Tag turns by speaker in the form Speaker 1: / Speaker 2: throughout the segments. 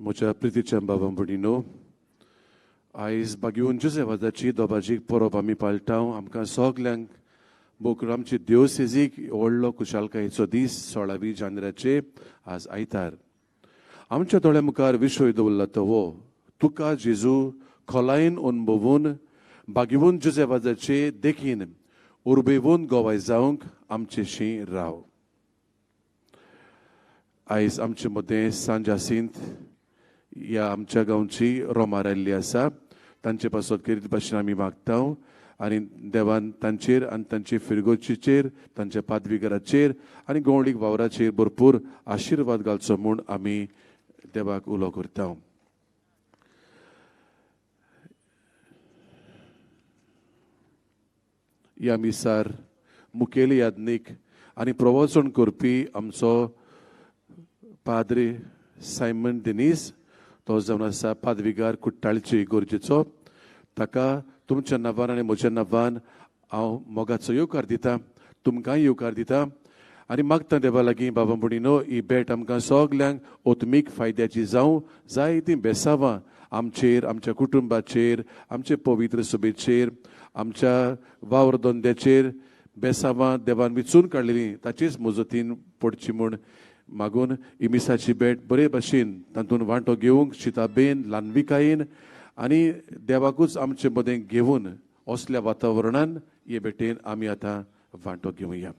Speaker 1: म्हज्या प्रितीच्या बाबा भयणीनो, आयज बागेवन जुझेवादाची दोबाजीक परब आमी पाळटा. आमकां सगल्यांक बोकड आमची देवसेजीक व्हडलो खुशालकायेचो दीस 16 जानेवारीचे आज आयतार. आमच्या दोळ्या मुखार विशय दवरला तो हो, तुका जेजू खोलायेन अनुभवून बागेवन जुझेवादाचे देखीन उर्बेवन गोवाय जावंक आमचेशी राव. आयज आमचे मदें सांजासींत ह्या आमच्या गांवची रोमार आयिल्ली आसा, तांचे पासत केरीत भाशेन आमी मागता आनी देवान तांचेर आनी तांचे फिरगोचीचेर, तांच्या पादविगाराचेर आनी गवळीक वावराचेर भरपूर आशिर्वाद घालचो म्हूण आमी देवाक उलो करता. ह्या मिसार मुखेली याज्ञीक आनी प्रवचन करपी आमचो पाद्री सायमन दिनीस, तो जावन आसा पादविगार कुट्टाळची गरजेचो. ताका तुमच्या नांवान आनी म्हज्या नांवान हांव मोगाचो येवकार दिता, तुमकांय येवकार दिता आनी मागता देवा लागीं बाबा भयणीनो ही भेट आमकां सगल्यांक ओतमीक फायद्याची जावं. जायतीं बेसावां आमचेर, आमच्या कुटुंबाचेर, आमचे पवित्र सभेचेर, आमच्या वावर धंद्याचेर बेसावां देवान विचून काडलेलीं ताचेच मजतीन पडची म्हूण मागून ही मिसाची भेट बरे भाशेन तातूंत वांटो घेवंक शिताबेन ल्हानविकायेन आनी देवाकूच आमचे मदें घेवन असल्या वातावरणान हे भेटेन आमी आतां वांटो घेवया.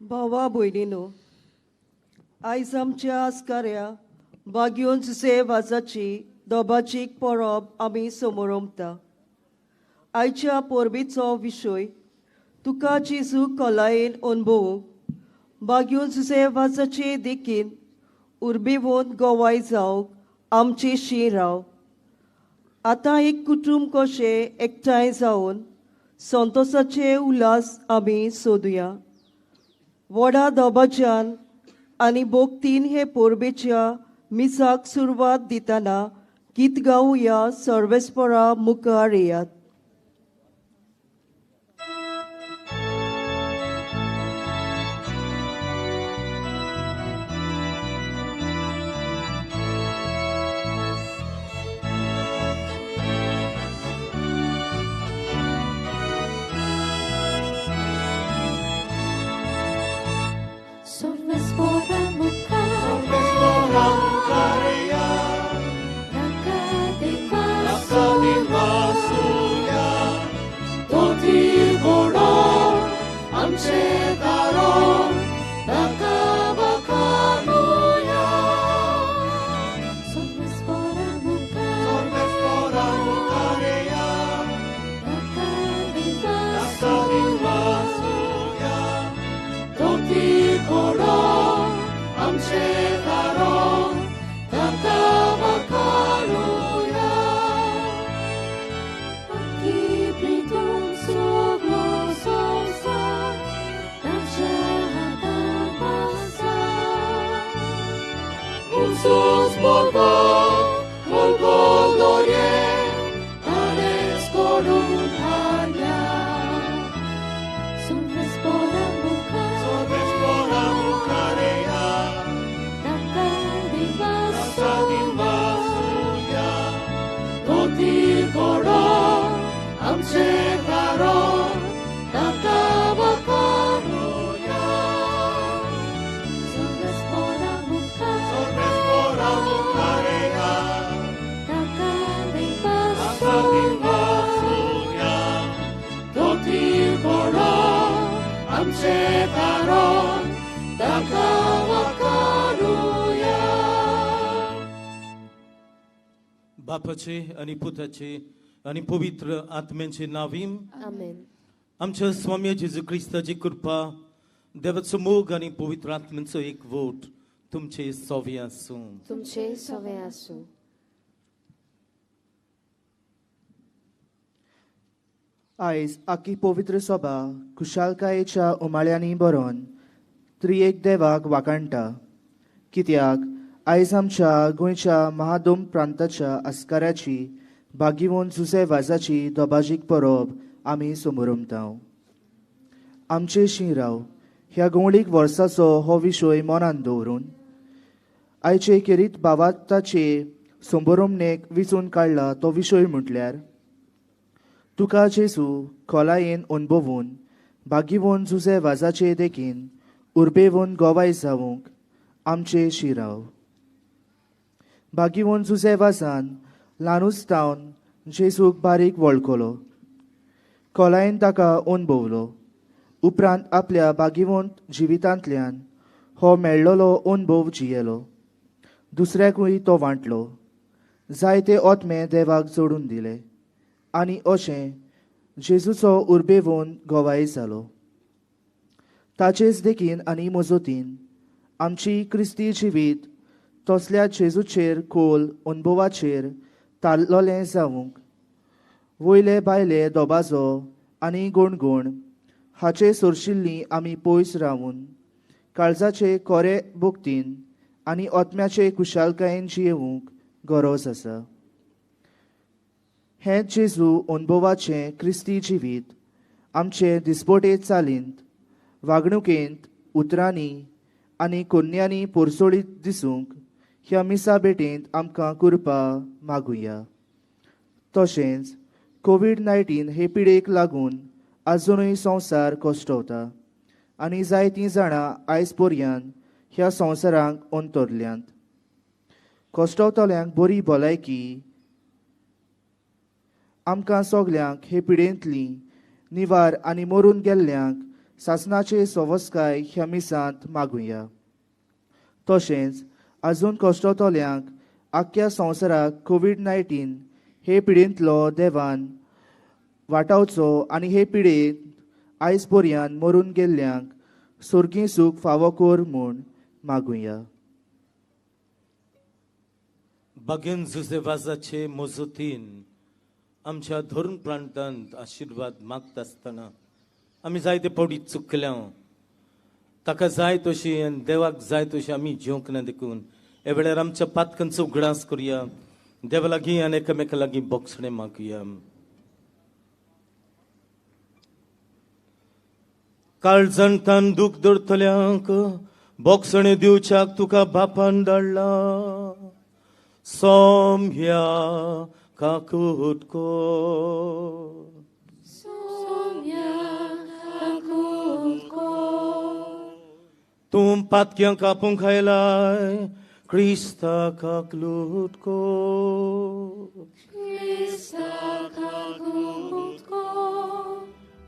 Speaker 2: भावा भयणीनो, आयज आमच्या आस्काऱ्या बागयोन जुसे वाजाची दोबाचीक परब आमी समोरमता. आयच्या परबेचो विशय तुका जेजू खोलायेन अनुभवूंक बागयोन जुसे वाजाचे देखीन उर्बेवन गोवाय जावंक आमचे शी राव. आतां एक कुटुंब कशें एकठांय जावन संतोसाचे उल्हास आमी सोदुया. व्हडा दबाज्यान आनी भोक्तीन हे परबेच्या मिसाक सुरवात दितना गीत गावया. सर्वेस्परा मुखार येयात.
Speaker 3: बापाचे आणि पुताचे आणि पवित्र आत्म्याचे नावीम
Speaker 4: आमेन.
Speaker 3: आमच्या स्वामी जेजू क्रिस्ताची कृपा, देवाचो मोग आणि पवित्र आत्म्याचो एक वोट तुमचे सवे आसूं.
Speaker 4: तुमचे सवे आसूं.
Speaker 5: आयज आखी पवित्र सभा खुशालकायेच्या उमाळ्यांनी बरोवन त्रिएक देवाक वाखाणटा, कित्याक आयज आमच्या गोंयच्या महादोम प्रांताच्या आस्काराची भागीवंत जुझे वाजाची दोबाजीक परब आमी समोरमता. आमचे शिंराव ह्या गवळीक वर्साचो हो विशय मनान दवरून आयचे खेरीत बावाताचे संबोरमणेक विचून काडला तो विशय म्हटल्यार तुका जेजू खोलायेन अणभवून भागीवंत जुझे वाजाचे देखीन उर्बेवन गोवाय जावंक आमचे शिराव. भागीवंत जुझे वाजान ल्हानूच तावन जेजूक बारीक वळखलो, खोलायेन ताका अणभवलो. उपरांत आपल्या भागीवंत जिवितांतल्यान हो मेळ्ळलो अणभव जियेलो, दुसऱ्याकूय तो वांटलो, जायते आत्मे देवाक जोडून दिले आनी अशें जेजूचो उर्बेवन गोवाय जालो. ताचेच देखीन आनी मजतीन आमची क्रिस्ती जिवीत तसल्या जेजूचेर खोल अणभवाचेर ताल्लोलें जावंक वयले भायले दोबाजो आनी गुणगुण हाचे सोरशिल्लीं आमी पयस रावून काळजाचे कोरे भक्तीन आनी आत्म्याचे कुशालकायेन जियेवंक गरज आसा. हें जेजू अणभवाचें क्रिस्ती जिवीत आमचे दिसपटे चालींत, वागणुकेंत, उतरांनी आनी कोन्यांनी पोरसोळीत दिसूंक ह्या मिसा भेटेंत आमकां कृपा मागुया. तशेंच कोवीड-19 हे पिडेक लागून आजुनूय संवसार कश्टवता आनी जायतीं जाणां आयज पर्यंत ह्या संवसाराक अंतरल्यांत. कश्टवतल्यांक बरी भलायकी आमकां सगल्यांक हे पिडेंतली निवार आनी मरून गेल्ल्यांक सासणाचे सवस्काय ह्या मिसांत मागुया. तशेंच आजून कश्टवतल्यांक आख्ख्या संवसाराक कोवीड-19 हे पिडेंतलो देवान वाटावचो आनी हे पिडेंत आयज पर्यंत मरून गेल्ल्यांक सोर्गी सूख फावो कर म्हूण मागुया.
Speaker 3: बागेन जुझे वाजाचे मजतीन आमच्या धरून प्रांतांत आशिर्वाद मागता आसतना आमी जायते फावटी चुकल्या, ताका जाय तशी आनी देवाक जाय तशी आमी जिवंक ना. देखून हे वेळार आमच्या पातकांचो उगडास करुया, देवा लागीं आनी एकामेका लागीं बोगसणें मागुया. काळजांतान दूख दवरतल्यांक बोगसणें दिवच्याक तुका बापान धाडला. सोम्या काकूट कर, तूं पातक्यांक कापूंक आयलाय, क्रिस्ता काकलूट कर.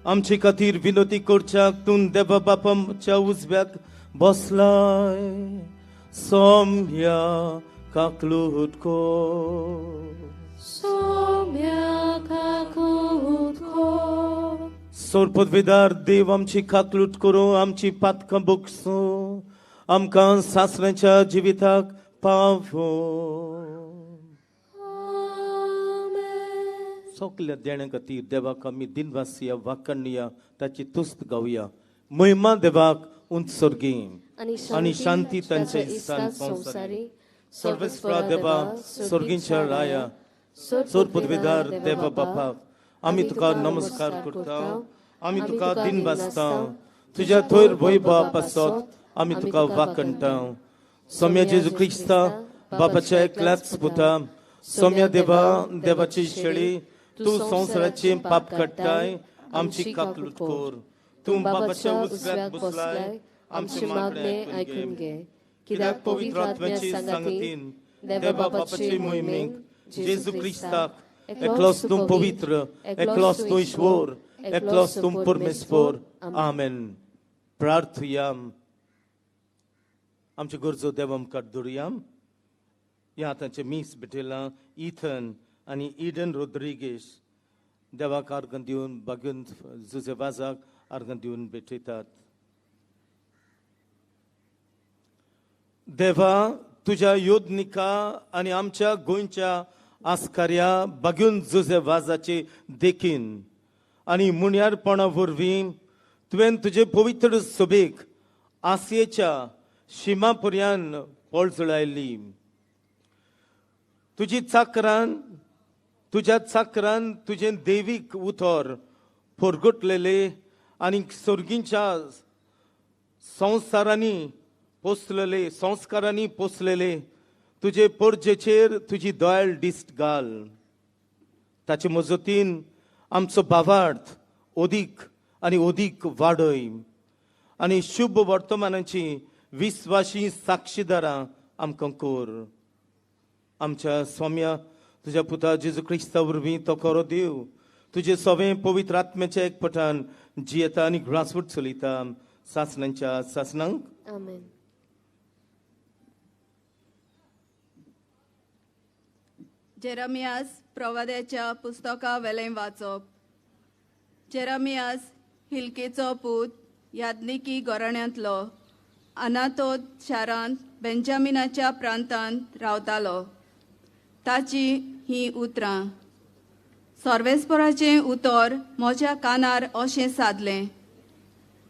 Speaker 3: आमचे खातीर विनोती करच्याक तूं देवा बापाच्या उजव्याक बसलाय. सोम्या काकलूट कर, सोरपदवेदार देव आमची काकलूट करूं, आमची पातकां बोगसूं, आमकां सासऱ्यांच्या जिविताक पावो. सगल्या देण्या खातीर देवाक आमी दिनवासिया, वाखणया, ताची तुस्त गावया. महिमा देवाक उंच सोर्गी आनी शांती तांच्या इस्तान संवसारी. सर्वेस्परा देवा, सोर्गींच्या राया, सोरपदवेदार देवा बापाक आमी तुका नमस्कार करता, आमी तुका दिनवासता. तुज्या थोर वैभवा पासत आमी तुका वाखणटा. सोम्या जेजू क्रिस्ता बापाच्या एकल्याच पुता, सोम्या देवा, देवाची शेळी, तूं संवसाराचें पाप काडटाय, आमची काकलूट कर. तूं बापाच्या उजव्याक बसलाय, आमचें मागणें आयकून घे. कित्याक पवित्र आत्म्याची सांगतीन देवा बापाचे मोहिमेक जेजू क्रिस्ताक एकलोच तूं पवित्र, एकलोच तूं ईश्वर, एकलोच तूं परमेश्वर. आमेन. प्रार्थुया. आमच्यो गरजो देवा मुखार दवरुया. ह्या तांचे मीस भेटयलां इथन आनी इडन रोद्रिगेश देवाक आर्गां दिवन बागून जुझे वाजाक आर्गां दिवन भेटयतात. देवा, तुज्या योदनिका आनी आमच्या गोंयच्या आस्कार्या बागून जुझे वाजाचे देखीन आनी मुण्यारपणा वरवीं तुवें तुजे पवित्र सभेक आसयेच्या शिमा पर्यंत पळजळायली. तुजी चाकरान तुज्या चाकरान तुजें देवीक उतर पोरगटलेले आनी सर्गींच्या संवसारांनी पोसलेले संस्कारांनी पोसलेले तुजे पोरजेचेर तुजी दयाळ दिश्ट घाल. ताचे मजतीन आमचो भावार्थ अदीक आनी अदीक वाडय आनी शुभ वर्तमानाची विस्वाशी साक्षीदारां आमकां कर. आमच्या स्वाम्या तुज्या पुता जेजू क्रिस्ता वरवीं तो खरो देव तुजे सवें पवित्र आत्म्याच्या एकपटान जियेता आनी ग्रासवूट चलयता सासणांच्या सासणांक.
Speaker 4: आमेन.
Speaker 6: जेरमियास प्रवाद्याच्या पुस्तका वेलें वाचप. जेरमियास हिल्केचो पूत याज्ञिकी घराण्यांतलो अनातोत शारांत बेंजामिनाच्या प्रांतांत रावतालो. ताची हीं उतरां. सर्वेस्पराचें उतर म्हज्या कानार अशें सादलें,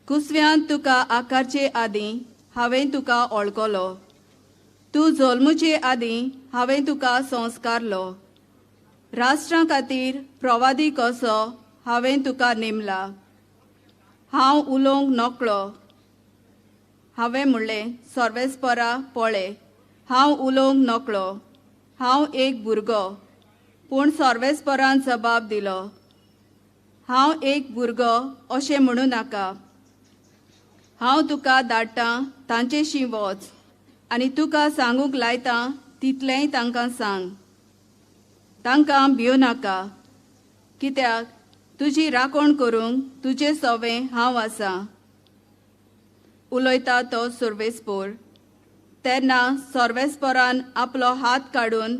Speaker 6: कुसव्यांत तुका आकारचे आदीं हांवें तुका ओळखलो, तूं जल्मुचे आदीं हांवें तुका संस्कारलो, राष्ट्रां खातीर प्रवादी कसो हांवें तुका नेमला. हांव उलोवंक नकळो. हांवें म्हणलें, सर्वेस्परा पळय, हांव उलोवंक नकळो, हांव एक भुरगो. पूण सर्वेस्परान जबाब दिलो, हांव एक भुरगो अशें म्हणूं नाका. हांव तुका धाडटां तांचेशी वच आनी तुका सांगूंक लायतां तितलेंय तांकां सांग. तांकां भिवं नाका, कित्याक तुजी राखण करूंक तुजे सवें हांव आसां. उलयता तो सर्वेस्पोर. तेन्ना सर्वेस्परान आपलो हात काडून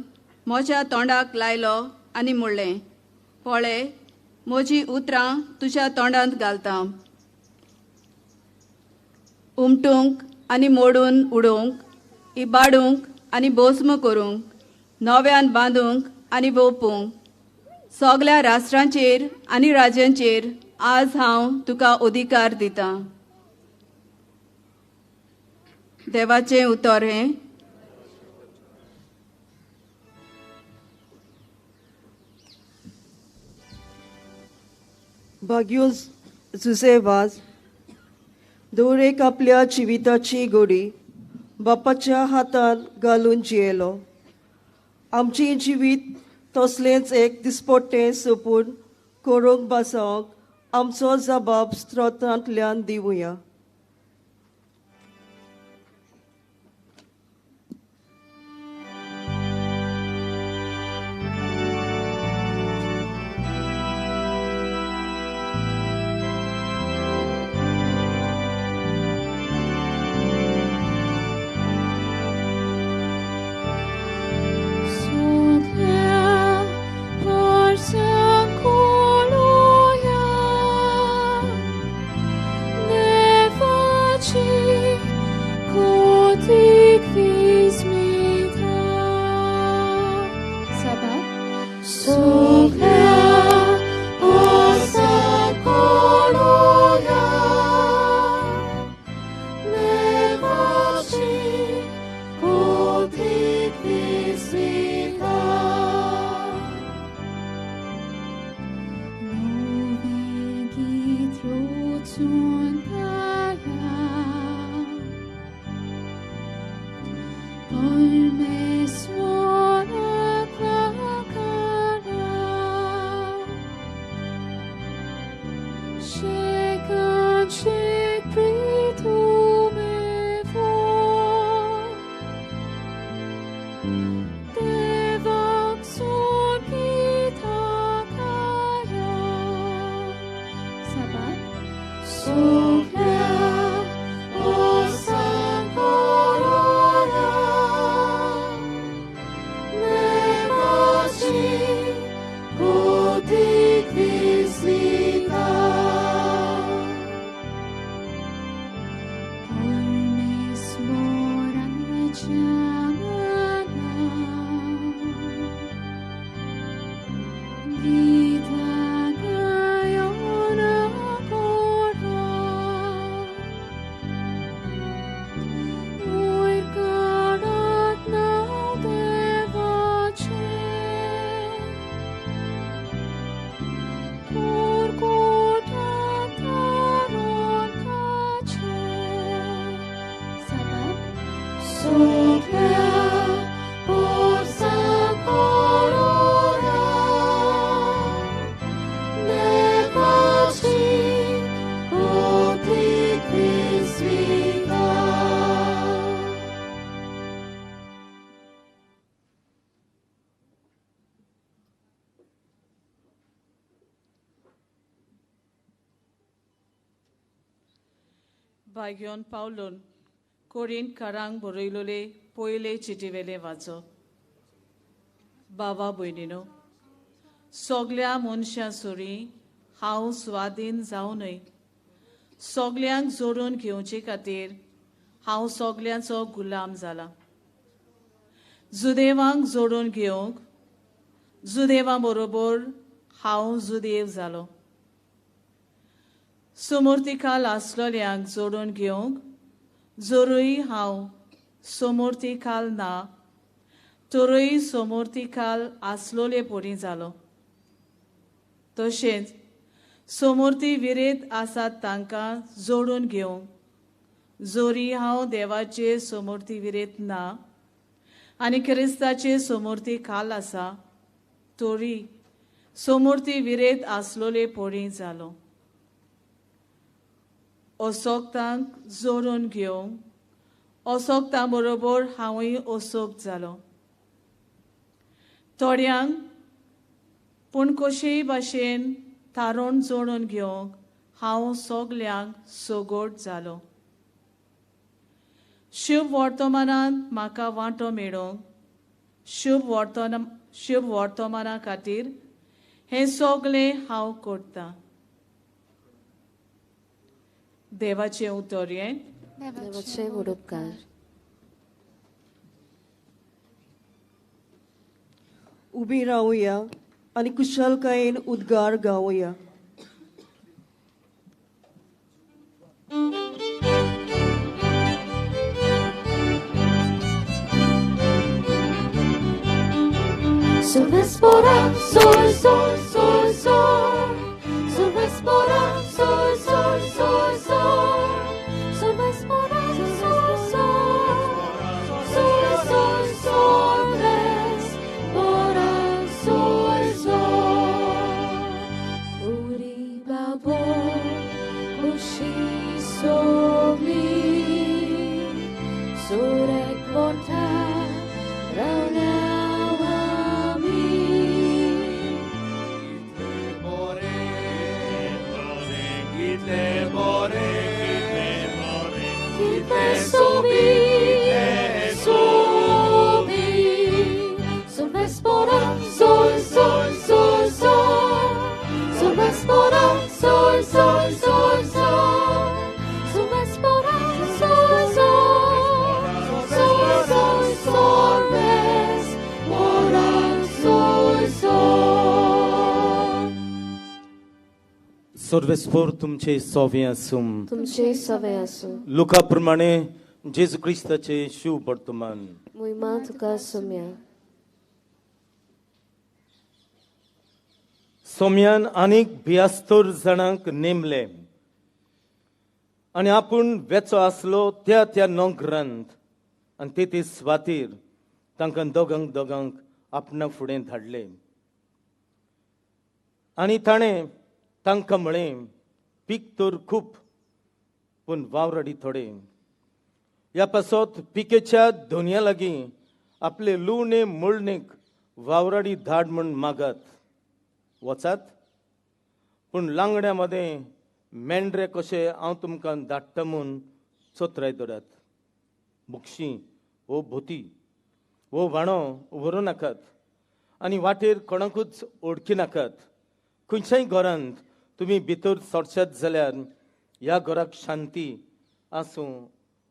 Speaker 6: म्हज्या तोंडाक लायलो आनी म्हणलें, पळय, म्हजी उतरां तुज्या तोंडांत घालता. उमटूंक आनी मोडून उडोवंक, इबाडूंक आनी भस्म करूंक, नव्यान बांदूंक आनी वोपूंक, सगल्या राष्ट्रांचेर आनी राज्यांचेर आज हांव तुका अधिकार दितां. देवाचें उतर हें.
Speaker 2: भाग्यो जुजे वाज दर एक आपल्या जिविताची गोडी बापाच्या हातान घालून जियेलो. आमचें जिवीत तसलेंच एक दिसपट्टें सोंपून करूंक बसोवंक आमचो जबाब स्त्रोतांतल्यान दिवया.
Speaker 7: Parmeswara Klakara. भाग्योन पावलून कोरिंथकारांक बरयलोले पयले चिटीवेले वाचो. बाबा भयणीनो, सगल्या मनशां सरी हांव स्वाधीन जावनय सगल्यांक जोडून घेवचे खातीर हांव सगल्यांचो गुलाम जाला. जुदेवांक जोडून घेवंक जुदेवा बरोबर हांव जुदेव जालो. समोर्तिखाल आसलोल्यांक जोडून घेवंक जरूय हांव समोर्तिखाल ना तरूय समोर्तिखाल आसलोले परी जालो. तशेंच समोर्ती विरेत आसात तांकां जोडून घेवंक जोरी हांव देवाचे समोर्ती विरेत ना आनी क्रिस्ताचे समोर्ती खाल आसा तरी समोर्ती विरेत आसलोले परी जालो. असोक्तांक जोडून घेवंक असोक्तां बरोबर हांवूय असोक्त जालो. थोड्यांक पूण कशेय भाशेन थारोवन जोडून घेवंक हांव सगल्यांक सगोट जालो. शुभ वर्तमानांत म्हाका वांटो मेळोवंक शुभ वर्तमाना खातीर हें सगळें हांव करतां. देवाचें उतर हें.
Speaker 4: देवाचे उपकार.
Speaker 2: उबी रावया आनी कुशलकायेन उद्गार गावया.
Speaker 4: Sol, sol, sol, sol, sol. Sol, sol, sol, sol, sol. Sol, sol, sol. Sol, sol, sol, sol, sol. Uri babo, kushi sogli, sorek vorta, rauna. Sol, sol, sol, sol. Sol, sol, sol, sol, sol. Sol, sol, sol. Sol, sol, sol, sol, sol.
Speaker 3: सर्वेस्पोर तुमचे सोवे आसूं.
Speaker 4: तुमचे सोवे आसूं.
Speaker 3: लुका प्रमाणे जेजू क्रिस्ताचे शिव वर्तमान.
Speaker 4: मोहिमा तुका सोम्या.
Speaker 3: सोम्यान आनीक 72 जाणांक नेमले आनी आपूण वेचो आसलो त्या त्या नोकरांत आनी ते ते स्वातीर तांकां दोगांक दोगांक आपणा फुडें धाडले. आनी ताणें तांकां म्हळें, पीक तर खूब पूण वावराडी थोडे. ह्या पासत पिकेच्या धोनया लागीं आपले लुवणे मोळणेक वावराडी धाड म्हूण मागात. वचात पूण लांगड्या मदें मेंढरे कशे हांव तुमकां धाडटा म्हूण चोत्राय दवरात. बुक्षी वो भोती वो व्हाणो व्हरूं नाकात आनी वाटेर कोणाकूच ओळखी नाकात. खंयच्याय घरांत तुमी भितर सरशात जाल्यार ह्या घराक शांती आसूं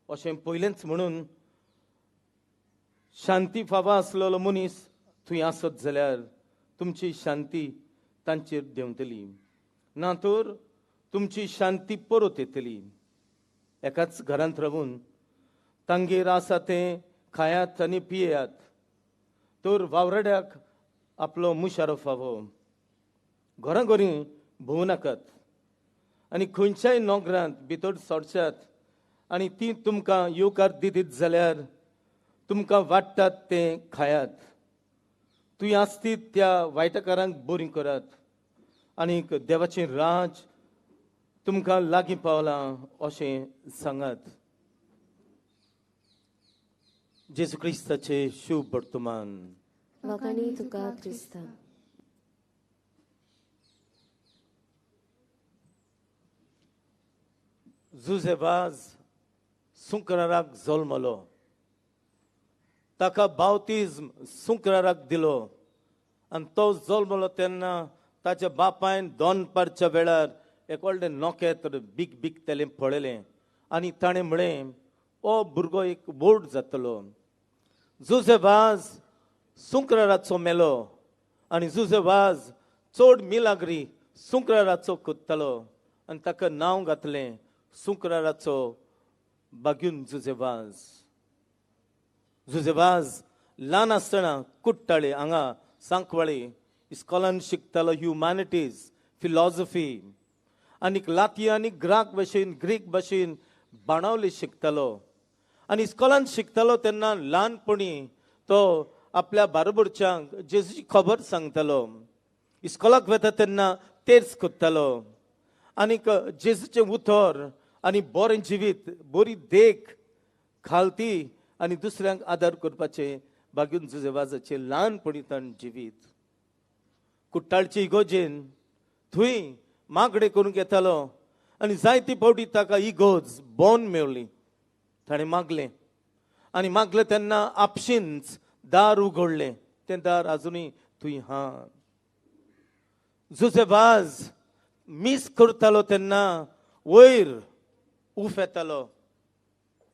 Speaker 3: अशें पयलेंच म्हणून शांती फावा आसलेलो मनीस थंय आसत जाल्यार तुमची शांती तांचेर देंवतली, ना तर तुमची शांती परत येतली. एकाच घरांत रावून तांगेर आसा तें खायात आनी पियेयात, तर वावराड्याक आपलो मुशारो फावो. घराघरी भोंवू नाकात आनी खंयच्याय नोकरांत भितर सरशात आनी ती तुमकां येवकार दितीत जाल्यार तुमकां वाडटात तें खायात. तुवें आसतीत त्या वायटकारांक बरी करात आनी देवाचें राज तुमकां लागीं पावलां अशें सांगात. जेजू क्रिस्ताचें शुभ वर्तमान.
Speaker 4: लोकांनी तुका क्रिस्ता.
Speaker 3: जुझे वाज सुंकराराक जल्मलो, ताका बावतिज्म सुंकराराक दिलो आनी तो जल्मलो तेन्ना ताच्या बापायन दोनपारच्या वेळार एक व्हडलें नोकेत्र बीग बीग तेलें पळयलें आनी ताणें म्हळें, हो भुरगो एक बोर्ड जातलो. जुझे वाज सुंकराराचो मेलो आनी जुझे वाज चड मिलाग्री सुंकराराचो कोत्तालो आनी ताका नांव घातलें सुंकराराचो बागून जुझे वाज. जुझे वाज ल्हान आसतना कुट्टाळे हांगा सांकवाळे इस्कॉलान शिकतालो ह्युमॅनिटीज फिलॉसॉफी आनीक लाती आनी ग्राक भाशेन ग्रीक भाशेन बाणावले शिकतालो. आनी इस्कॉलान शिकतालो तेन्ना ल्हानपणी तो आपल्या बारोबरच्यांक जेजूची खबर सांगतालो. इस्कॉलाक वता तेन्ना तेर्स कोत्तालो आनीक जेजूचें उतर आनी बरें जिवीत बरी देख खालती आनी दुसऱ्यांक आदार करपाचें बागून जुझे वाजाचें ल्हानपणी ताण जिवीत. कुट्टाळची इगोजेन थंय मागणें करूंक येतालो आनी जायती फावटी ताका इगोज बोन मेवली. ताणें मागलें आनी मागलें तेन्ना आपशींच दार उगडलें, तें दार आजुनूय थंय हा. जुझे वाज मीस करतालो तेन्ना वयर उफ येतालो,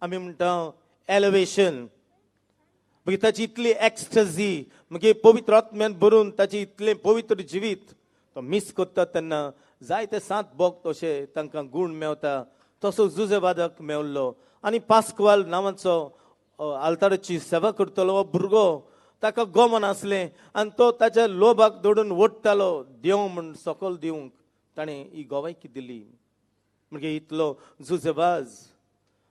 Speaker 3: आमी म्हणटा एलिवेशन. मागीर ताची इतली एक्स्टजी, मागीर पवित्र आत्म्यान भरून ताची इतलें पवित्र जिवीत तो मीस करता तेन्ना जायते सात भक्त अशे तांकां गूण मेवता. तसो जुझे वाजाक मेवल्लो आनी पास्कवाल नांवाचो आल्ताराची सेवा करतलो हो भुरगो ताका गोमन आसलें आनी तो ताच्या लोभाक दोडून ओडटालो देव म्हूण सकल दिवंक ताणें ही गोवायकी दिली. म्हणजे इतलो जुझे वाज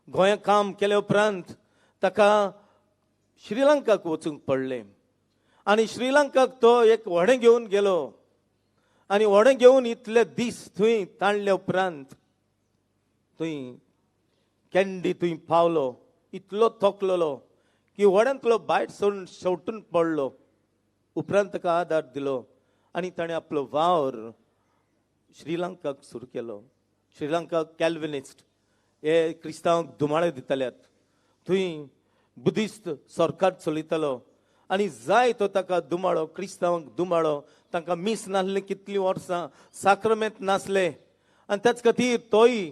Speaker 3: गोंया काम केले उपरांत ताका श्रीलंकाक वचूंक पडलें आनी श्रीलंकाक तो एक व्हडें घेवन गेलो आनी व्हडें घेवन इतले दीस थंय ताणले उपरांत थंय कॅन्डी थंय पावलो. इतलो थकलेलो की व्हड्यांतलो भायर सोडून शेवटून पडलो. उपरांत ताका आदार दिलो आनी ताणें आपलो वावर श्रीलंकाक सुरू केलो. श्रीलंका कॅल्विनिस्ट हे क्रिस्तांवांक धुमाळे दिताल्यात, थंय बुद्धिस्ट सरकार चलयतालो आनी जाय तो ताका दुमाळो, क्रिस्तांवांक दुमाळो. तांकां मीस नासलें कितलीं वर्सां, साक्रमेंत नासलें आनी त्याच खातीर तोय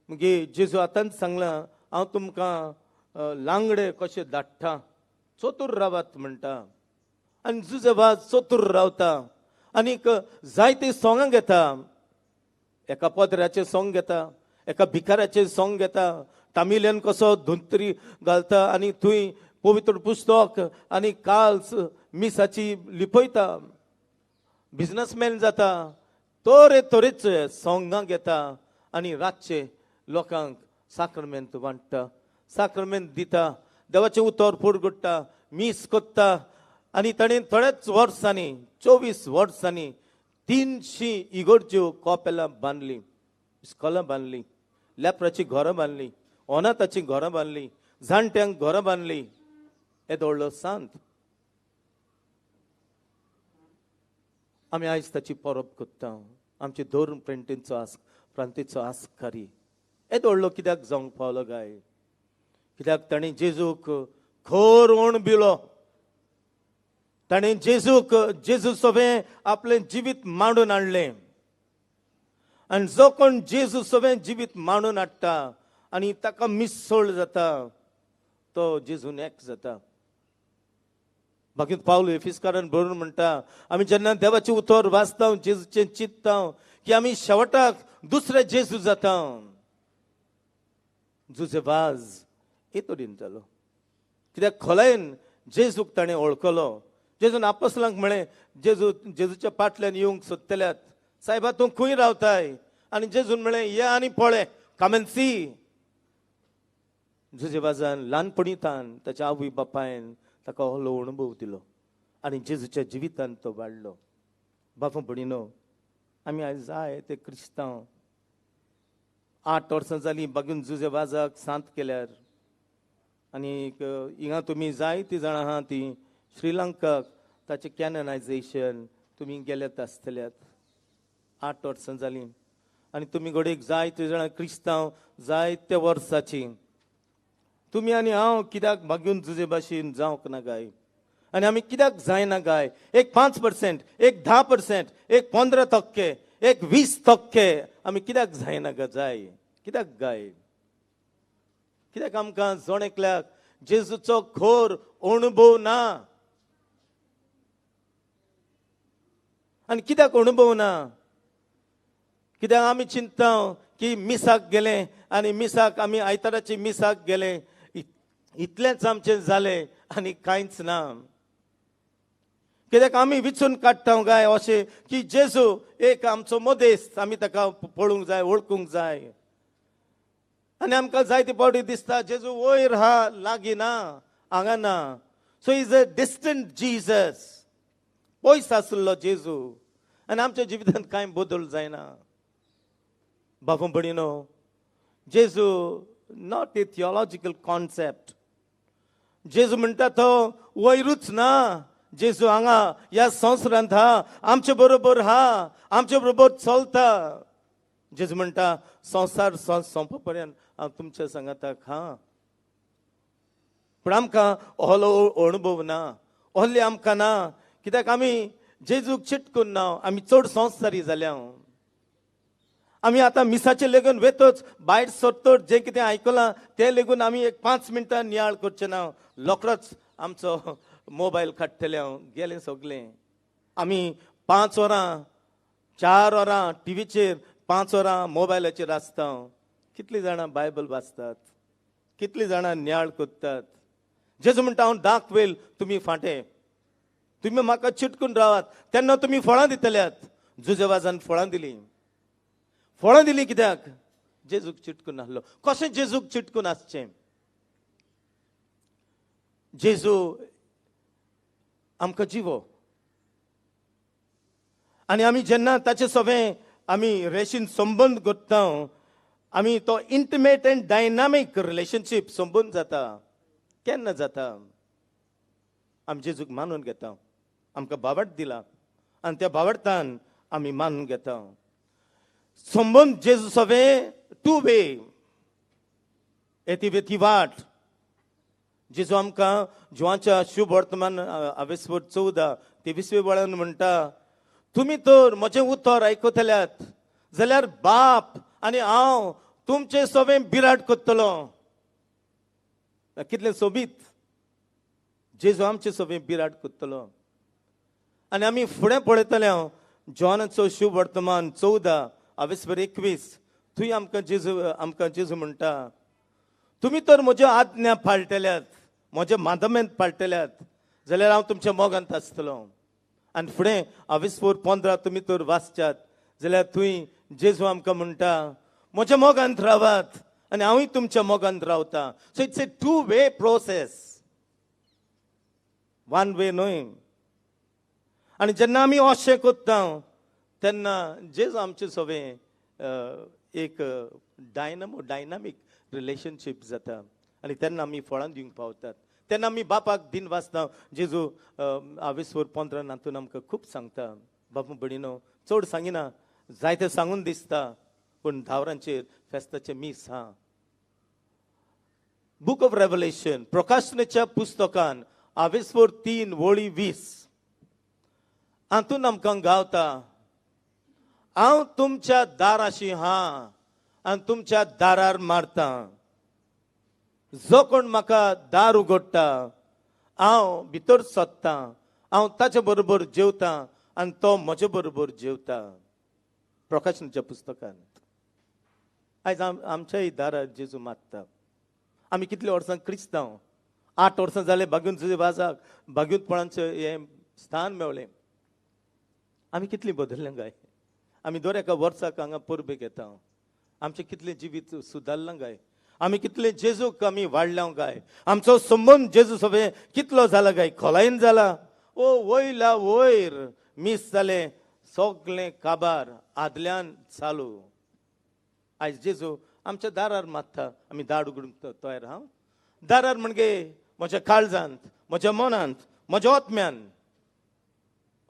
Speaker 3: मागीर जेजू आतांच सांगलां, हांव तुमकां लांगडे कशे धाडटा, चतूर रावात म्हणटा. आनी जुझे वाज चतूर रावता आनीक जायतीं सोंगां घेता. एका पदराचें सोंग घेता, एका भिकाऱ्याचें सोंग घेता, तामिल्यान कसो धुंत्री घालता आनी थंय पवित्र पुस्तक आनी काल्स मिसाची लिपयता, बिजनसमॅन जाता, तरे तरेचे सोंगां घेता आनी रातचे लोकांक साक्रमेंत वांट्टा, साक्रमेंत दिता, देवाचें उतर पुरगुट्टा, मीस कोत्ता. आनी ताणें थोड्याच वर्सांनी 24 वर्सांनी 300 इगोर्ज्यो कॉपेलां बांदलीं, इस्कॉलां बांदलीं, लेपराचीं घरां बांदलीं, अनाथाचीं घरां बांदलीं, जाणट्यांक घरां बांदलीं. येदो व्हडलो सांत. आमी आयज ताची परब कोत्ता, आमचे धर्म प्रेंटीचो आस प्रांतीचो आस्कारी. येदो व्हडलो कित्याक जावंक पावलो काय? कित्याक ताणें जेजूक खर ओण बिलो, ताणें जेजूक जेजू सवें आपलें जिवीत मांडून हाडलें. आनी जो कोण जेजू सवें जिवीत मांडून हाडटा आनी ताका मिसळ जाता तो जेजून एक जाता. बाकी पावलो एफिसकारान बरोवन म्हणटा, आमी जेन्ना देवाचें उतर वाचता, जेजूचें चिंतता की आमी शेवटाक दुसरे जेजू जाता. जुझे वाज हे तरेन जालो कित्याक खोलायेन जेजूक ताणें वळखलो. जेजून आपोसलांक म्हळें, जेजू जेजूच्या पाटल्यान येवंक सोदतल्यात, सायबा तूं खंय रावताय? आनी जेजून म्हळें, ये आनी पळय, कम एंड सी. जुझे वाजान ल्हानपणीतान ताच्या आवय बापायन ताका व्हडलो अणभव दिलो आनी जेजूच्या जिवितान तो वाडलो. बापू भयणीनो, आमी आयज जाय ते क्रिस्तांव. 8 वर्सां जालीं बागून जुझे वाजाक सांत केल्यार आनी हिंगा तुमी जायतीं जाणां आहा तीं श्रीलंकाक ताचें कॅननायजेशन तुमी गेल्यात आसतल्यात. 8 वर्सां जालीं आनी तुमी घडयेक जायते जाणां क्रिस्तांव जायते वर्साची, तुमी आनी हांव कित्याक भाग्यून जुजे भाशेन जावंक ना काय? आनी आमी कित्याक जायना काय? एक 5%, एक 10%, एक 15%, एक 20% आमी कित्याक जायना गा जाय? कित्याक गाय? कित्याक आमकां जण एकल्याक जेजूचो खोर अणभव ना? आनी कित्याक अणभव ना? कित्याक आमी चिंता की मिसाक गेले आनी मिसाक आमी आयताराचे मिसाक गेले, इतलेंच आमचें जालें आनी कांयच ना. कित्याक आमी विचून काडटा काय अशें की जेजू एक आमचो मदेस्त, आमी ताका पळोवंक जाय, वळखूंक जाय. आनी आमकां जायते फावटी दिसता जेजू वयर हा, लागीं ना, हांगा ना. So is a distant Jesus, पयस आशिल्लो जेजू. आनी आमच्या जिवितांत कांय बदल जायना. बाबू भयणीनो, जेजू not a theological concept. जेजू म्हणटा तो वयरूच ना, जेजू हांगा ह्या संवसारांत हा, आमचे बरोबर हा, आमचे बरोबर चलता. जेजू म्हणटा संवसार सोंपा पर्यंत हांव तुमच्या सांगाताक हा. पूण आमकां ओहलो अणभव ना, ओहले आमकां ना. कित्याक आमी जेजूक चिटकून ना, आमी चड संवसारी जाल्या. आमी आतां मिसाचें लेगून वेतच भायर सरतच जें कितें आयकलां तें लेगून आमी एक 5 मिनटां नियाळ करचें ना, रोखडोच आमचो मोबायल काडटले हांव, गेलें सगलें. आमी 5 वरां 4 वरां टिवीचेर, 5 वरां मोबायलाचेर आसता. कितलीं जाणां बायबल वाचतात, कितलीं जाणां नियाळ करतात. जेजू म्हणटा हांव दाखवेल तुमी फांटे, तुमी म्हाका चिटकून रावात, तेन्ना तुमी फळां दितल्यात. जुजेवाजान फळां दिलीं. फळां दिलीं कित्याक? जेजूक चिटकून आसलो. कशें जेजूक चिटकून आसचें? जेजू आमकां जिवो, आनी आमी जेन्ना ताचे सवें आमी रेशीन संबंद करता, आमी तो इंटिमेट एंड डायनामीक रिलेशनशीप संबंद जाता. केन्ना जाता? आमी जेजूक मानून घेता, आमकां भावार्थ दिला आनी त्या भावार्थान आमी मानून घेता. संबंद जेजू सवें टू वे, येती वेती वाट. जेजू आमकां जुवांच्या शुभ वर्तमान आवेसवर 14 23 वेळान म्हणटा, तुमी तर म्हजें उतर आयकतल्यात जाल्यार बाप आनी हांव तुमचे सवें बिराड करतलो. कितलें सोबीत, जेजू आमचे सवें बिराड करतलो. आनी आमी फुडें पळयतले हांव जॉनाचो शुभ वर्तमान 14 आवेसवर 21, थंय आमकां जेजू म्हणटा, तुमी तर म्हज्यो आज्ञा पाळटल्यात, म्हज्या माधमेंत पाळटल्यात जाल्यार हांव तुमच्या मोगांत आसतलो. आनी फुडें आवेसवर 15 तुमी तर वाचच्यात जाल्यार थंय जेजू आमकां म्हणटा, म्हज्या मोगांत रावात आनी हांवूय तुमच्या मोगांत रावता. So it's a 2 way process, 1 way न्हय. आनी जेन्ना आमी अशें करता तेन्ना जेजू आमचे सवें एक डायनामीक रिलेशनशीप जाता आनी तेन्ना आमी फळां दिवंक पावतात. तेन्ना आमी बापाक दिन वाचता. जेजू आवेसवर 15 नातून आमकां खूब सांगता. बापू भयणीनो, चड सांगिना, जायते सांगून दिसता, पूण 10 वरांचेर फेस्ताचें मीस हा. बूक ऑफ रेवलेशन, प्रकाशनाच्या पुस्तकान आवेसवर 3 वळी 20 हातून आमकां गावता, हांव तुमच्या दाराशी हा आनी तुमच्या दारार मारता. जो कोण म्हाका दार उगडटा हांव भितर सोदता, हांव ताचे बरोबर जेवता आनी तो म्हजे बरोबर जेवता. प्रकाशनाच्या पुस्तकान आयज आमच्याय दारार जेजू मारता. आमी कितले वर्सां क्रिस्तांव, 8 वर्सां जाले बागून तुजे वाजाक बागूनपणाचें हें स्थान मेवलें. आमी कितली बदल्ल्या काय? आमी दर एका वर्साक हांगा परबेक येता. आमचें कितलें जिवीत सुदारलां काय? आमी कितले जेजूक आमी वाडल्या काय? आमचो संबंद जेजू सवें कितलो जाला काय? खोलायेन जाला. ओ वयला वयर मीस जालें सगळें काबार आदल्यान चालू. आयज जेजू आमच्या दारार मारता, आमी दार उगडूंक तयार हांव. दारार म्हणजे म्हज्या काळजांत, म्हज्या मनांत, म्हज्या आत्म्यान.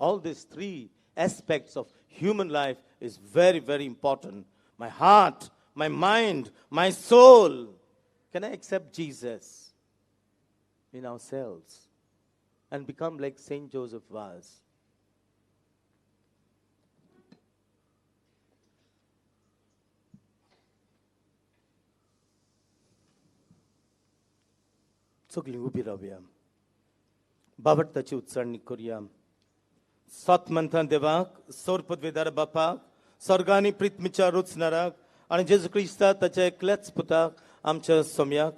Speaker 3: All these 3 aspects of human life is very, very important. My heart, my mind, my soul. Can I accept Jesus in ourselves and become like Saint Joseph Vaz? सगळीं उबी रावया, बाबडताची उच्चारणी करुया. सत मंथान देवाक, सोर पदवेदार बापाक, स्वर्गानी प्रितमीच्या रुचनाराक आनी जेजू क्रिस्ता ताच्या एकल्याच पुताक आमच्या सोम्याक,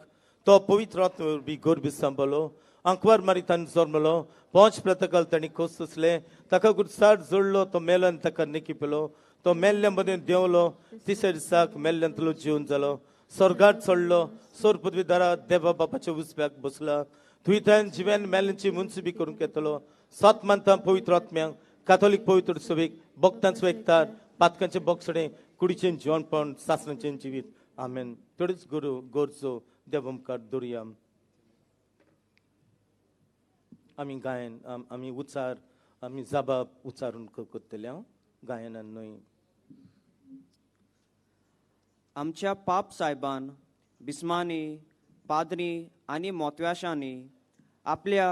Speaker 3: तो पवित्र आत्म्या वरवीं गोरबी सांबाळ्ळो, आंकवार मारितान जल्मलो, पोंच प्लतकाल तांणी खोस सोंसले, ताका गुरसाट जोडलो, तो मेलो आनी ताका निकी पिलो, तो मेल्ल्या मदीं देंवलो, तिसऱ्या दिसाक मेल्ल्यांतलो जिवन जालो, स्वर्गात चडलो, सोर पदवीदारा देवा बापाच्या उजव्याक बसला, थंय जिवेन मेल्ल्यांची मुन्सुबी करूंक येतलो. सत मानता पवित्र आत्म्यांक, काथोलीक पवित्र सभेक, भक्तांचो एकतार, पातकांचे बोगसणे, कुडीचें जिवनपण, सासणाचें जिवीत. आमेन. थोडीच गुरू गोरचो देव मुखार दवरुया. आमी गायन, आमी उच्चार, आमी जाबाब उच्चारून करतले हांव गायनान न्हय.
Speaker 8: आमच्या पाप सायबान, बिस्मांनी, पाद्री आनी मोतव्याशांनी आपल्या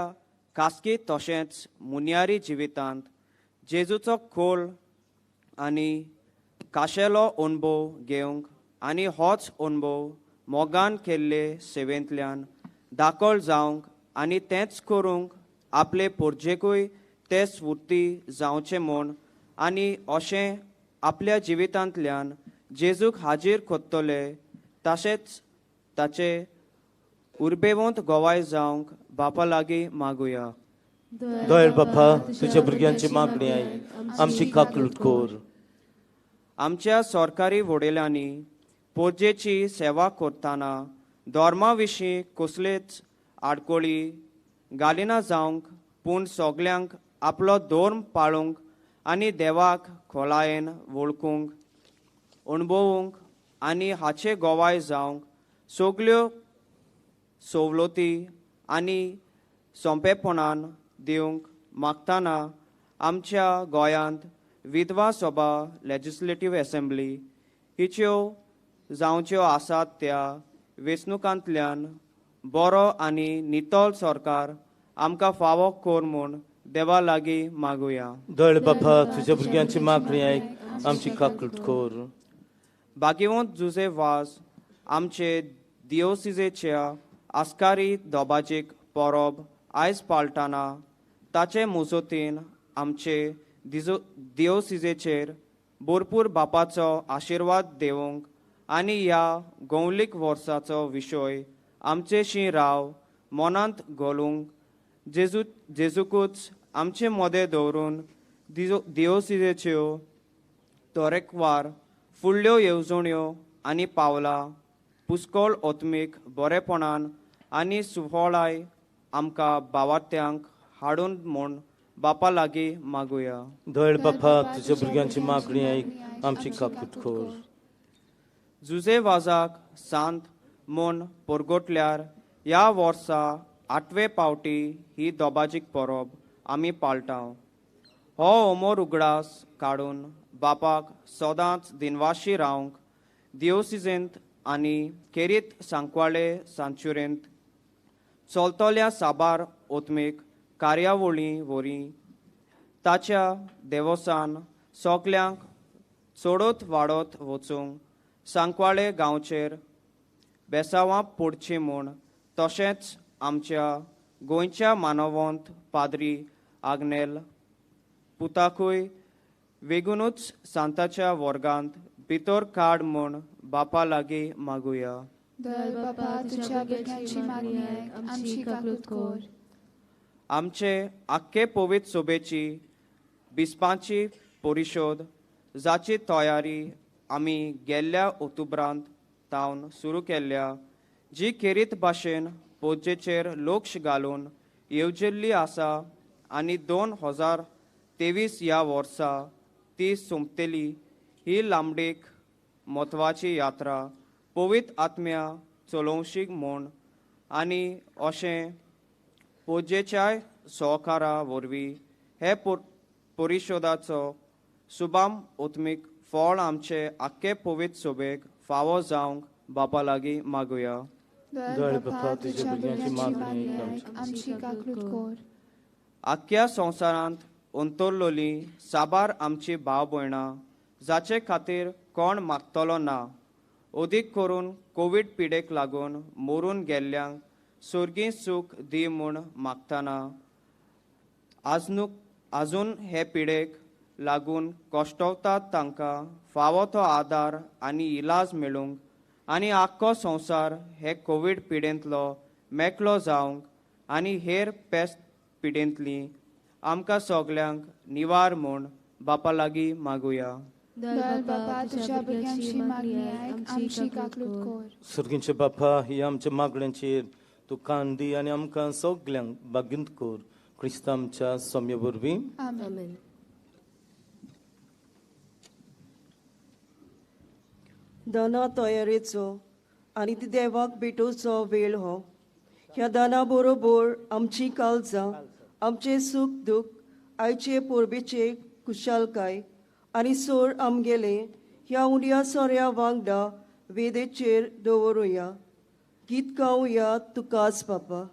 Speaker 8: खासगी तशेंच मुन्यारी जिवितांत जेजूचो खोल आनी खाशेलो अणभव घेवंक आनी होच अणभव मोगान केल्ले सेवेंतल्यान दाखल जावंक आनी तेंच करूंक आपले पोरजेकूय ते स्फूर्ती जावचें म्हूण आनी अशें आपल्या जिवितांतल्यान जेजूक हाजीर करतले तशेंच ताचे उर्बेवंत गोवाय जावंक बापा लागीं मागुया.
Speaker 3: दयाळ बापा, तुझ्या भुरग्यांची मागणी आयक, आमची काकलूट कर.
Speaker 8: आमच्या सरकारी वडिलांनी पोरजेची सेवा करतना धर्मा विशीं कसलेच आडकोळी घालिना जावंक, पूण सगल्यांक आपलो धर्म पाळूंक आनी देवाक खोलायेन वळखूंक, अणभवूंक आनी हाचे गोवाय जावंक सगल्यो सवलती आनी सोंपेपणान दिवंक मागतना आमच्या गोंयांत विधवा सभा लेजिस्लेटीव असेंब्ली हिच्यो जावच्यो आसात त्या वेंचणुकांतल्यान बरो आनी नितळ सरकार आमकां फावो कर म्हूण देवा लागीं मागुया.
Speaker 3: दयाळ बापा, तुझ्या भुरग्यांची मागणी आयक, आमची काकलूट कर.
Speaker 8: भाग्यवंत जुझे वाज आमचे दियोसिजेच्या आस्कारी दोबाजीक परब आयज पाळटना ताचे मुजोतीन आमचे दियोसिजेचेर भरपूर बापाचो आशिर्वाद देवंक आनी ह्या गोवलीक वर्साचो विशय आमचेशी राव मनांत घोलूंक जेजूकूच आमचे मदें दवरून दियोसिजेच्यो तरेकवार फुडल्यो येवजण्यो आनी पावलां पुस्कोळ आत्मीक बरेपणान आनी सुफळाय आमकां भावात्यांक हाडून म्हूण बापा लागीं मागुया.
Speaker 3: दयाळ बापा, तुझ्या भुरग्यांची मागणी आयक, आमची काकूट कर.
Speaker 8: जुझे वाजाक सांत म्हूण परगटल्यार ह्या वर्सा 8वे पावटी ही दोबाजीक परब आमी पाळटा. हो अमोर उगडास काडून बापाक सदांच दिनवाशी रावंक दियोसिजेंत आनी खेरीत सांकवाळे सांचुरेंत चलतल्या साबार आत्मीक कार्यावळी वरी ताच्या देवसान सगल्यांक चडत वाडत वचूंक सांकवाळे गांवचेर बेसावां पडची म्हूण तशेंच आमच्या गोंयच्या मानवंत पाद्री आग्नेल पुताकूय वेगुनूच सांताच्या वर्गांत भितर काड म्हूण बापा लागीं मागुया.
Speaker 9: दयाळ बापा, तुझ्या भुरग्यांची मागणी आयक, आमची काकूट कर.
Speaker 8: आमचे आख्खे पवित्र सभेची बिस्पांची परिशोद जाची तयारी आमी गेल्ल्या ऑक्टोबरांत तावन सुरू केल्ल्या, जी खेरीत भाशेन पोजेचेर लक्ष घालून येवजिल्ली आसा आनी 2023 ह्या वर्सा ती सोंपतली. ही लांबडीक म्हत्वाची यात्रा पवित्र आत्म्या चलोवशी म्हूण आनी अशें पोजेच्याय सहकारा वरवीं हे परिशोदाचो सुबाम आत्मीक फळ आमचे आख्खे पवित्र सोबेक फावो जावंक बापा लागीं मागुया.
Speaker 3: बापा तुझ्या भुरग्यांची मागणी
Speaker 9: आमची काकलूत कर.
Speaker 8: आख्ख्या संवसारांत अंतरलोली साबार आमची भाव भयणां जाचे खातीर कोण मागतलो ना, अदीक करून कोवीड पिडेक लागून मरून गेल्ल्यांक सुर्गी सूख दी म्हूण मागतना आजून हे पिडेक लागून कश्टवतात तांकां फावो तो आदार आनी इलाज मेळूंक आनी आख्खो संवसार हे कोवीड पिडेंतलो मेकळो जावंक आनी हेर पेस्त पिडेंतली आमकां सगल्यांक निवार म्हूण बापा लागीं मागुया.
Speaker 9: बापा तुझ्या भुरग्यांची मागणी आयक, आमची काकलूत कर.
Speaker 3: सर्गींचे बापा, ही आमच्या मागण्यांचेर तूं कान दी आनी आमकां सगल्यांक बागींत कर. क्रिस्तांव आमच्या सोम्या वरवीं.
Speaker 9: आमेन.
Speaker 2: दाना तयारेचो आनी ती देवाक भेटोवचो वेळ हो. ह्या दाना बरोबर आमची काळजां, आमचें सूख दूख, आयचे परबेचे कुशालकाय आनी सोर आमगेले ह्या उण्या सोऱ्या वांगडा वेदेचेर दवरुया. गीत गावया तुकाच बापा.